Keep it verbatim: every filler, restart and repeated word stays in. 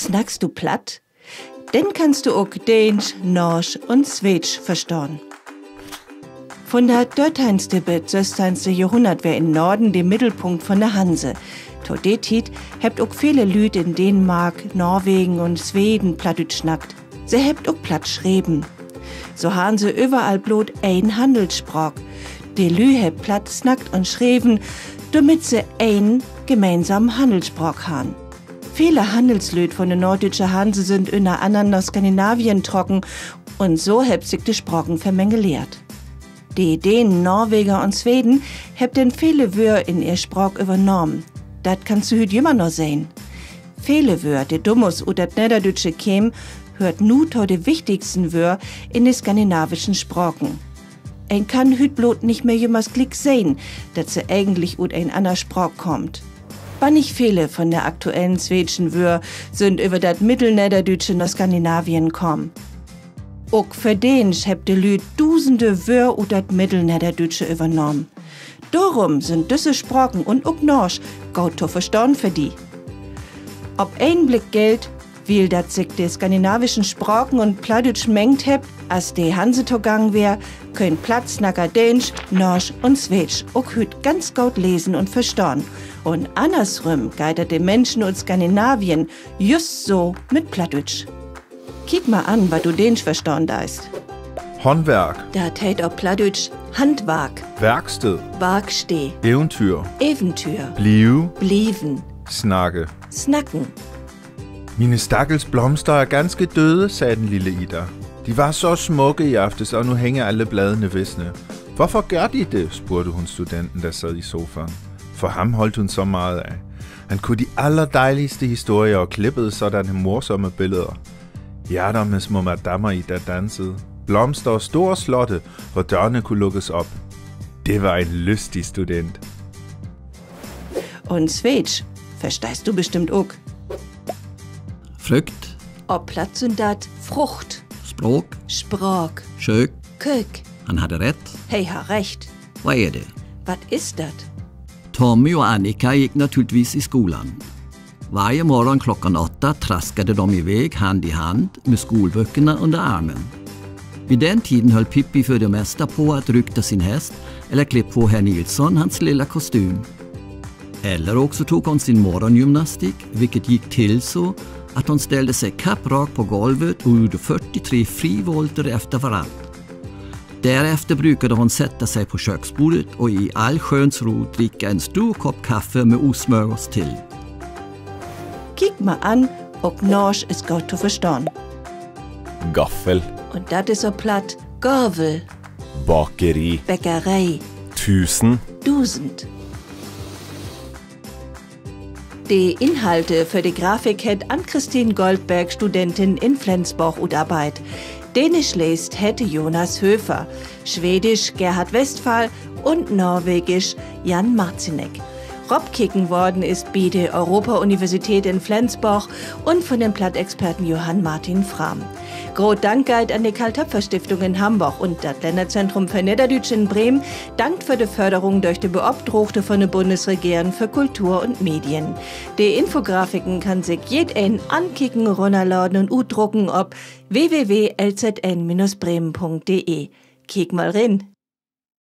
Snackst du Platt? Denn kannst du ok Deensch, Norsch un Sweedsch verstahn. Vun dat dörteihnste bet sössteihnste Johrhunnert weer in Norden de Middelpunkt vun de Hanse. To de Tiet hebbt ok vele Lüüd in Däänmark, Norwegen un Sweden Plattdüütsch snackt. Se hebbt ok Platt schreven. So harrn se överall blot een Hannelsspraak. De Lüüd hebbt Platt snackt un schreven, dormit se een gemeensam Hannelsspraak harrn. Vele Hannelslüüd vun de norddüütsche Hanse sünd ünner annern na Skandinavien trocken un so hebbt sik de Spraken vermengeleert. De Dänen, Norweger un Sweden hebbt denn vele Wöör in ehr Spraak övernahmen. Dat kannst du hüüt jümmer noch sehn. Vele Wöör, de domals ut dat Nedderdüütsche kemen, höört nu to de wichtigsten Wöör in de skandinavischen Spraken. Een kann hüüt blot nich mehr jümmers gliek sehn, dat se egentlich ut en anner Spraak kaamt. Bannig vele vun de aktuellen sweedschen Wöör sünd över dat Middelnedderdüütsche na Skandinavien kamen. Ok för Deensch hebbt de Lüüd dusende Wöör ut dat Middelnedderdüütsche övernahmen. Dorüm sünd düsse Spraken un ok Norsch goot to verstahn för di. Op een Blick gellt: Wiel dat sik de skandinavischen Spraken un Plattdüütsch mengt hebbt, as de Hanse togangen weer, köönt Plattsnacker Deensch, Norsch un Sweedsch ok hüüt ganz goot lesen un verstahn. Un annersrüm geiht dat de Minschen ut Skandinavien jüst so mit Plattdüütsch. Kiek mal an, wat du Deensch verstahn deist. Håndværk. Dat heet op Plattdüütsch Handwark. Werkstad. Warkstee. Eventyr. Eventüür. Bliev. Blieven. Snakke. Snacken. Miene stakkels Blomster is ganz döde, sä den lille Ida. De was so smuck i aftes, un nu hängen alle Blade in de Wiss. Woför geiht de? spurgte hum Studenten, de satt i Sofa. För ham hollt hum so mal, ey. He kunn de allerdeilichste Historie klippe, so denn he morsame Biller. Ja, dor is Mama Dammer i dat danze. Blomster, stor Slotte, wat dor ne Kulukes op. De weer en lüstig Student. Un Sweedsch versteihst du bestimmt ok. Frükt. Op Platt sünd dat Frucht. Spraak. Spraak. Köök. Köök. Han harr rätt. He harr recht. Wat is de? Wat is dat? Tommy un Annika gick naturligtvis i Skolan. Varje morgon klockan åtta traskade de iväg hand i hand med skolböckerna under armen. Vid den tiden höll Pippi för det mesta på att rykta sin häst eller klä på herr Nilsson hans lilla kostym. Eller också tog hon sin morgongymnastik, vilket gick till så att hon ställde sig kapprakt på golvet och gjorde fyrtiotre frivolter efter varann. Därefter brukade hon sätta sig på köksbordet och i all sköns ro dricka en stor kopp kaffe med ostsmörgås till. Kiek mal an, ok Norsch is goot to verstahn. Gaffel. Un dat is op Platt Gavel. Bakeri. Bäckeree. Tusen. Dusend. De Inhalte för de Grafik hett Ann-Christin Goldberg, Studentin in Flensborg, utarbeidt. Däänsch leest hett Jonas Höfer, Sweedsch Gerhard Westphal un Norweegsch Jan Marcinek. Ropkeken worrn is bi de Europa-Universität in Flensborg un vun den Plattexperten Johann Martin Frahm. Groot Dank geiht an de Carl-Toepfer-Stiftung in Hamborg un dat Lännerzentrum för Nedderdüütsch in Bremen dankt för de Förderung dörch de Beopdraagte vun de Bundesregeren för Kultur un Medien. De Infografiken kann sik jedeen ankieken, runnerladen un utdrucken op w w w l z n minus bremen punkt d e. Kiek mal rin!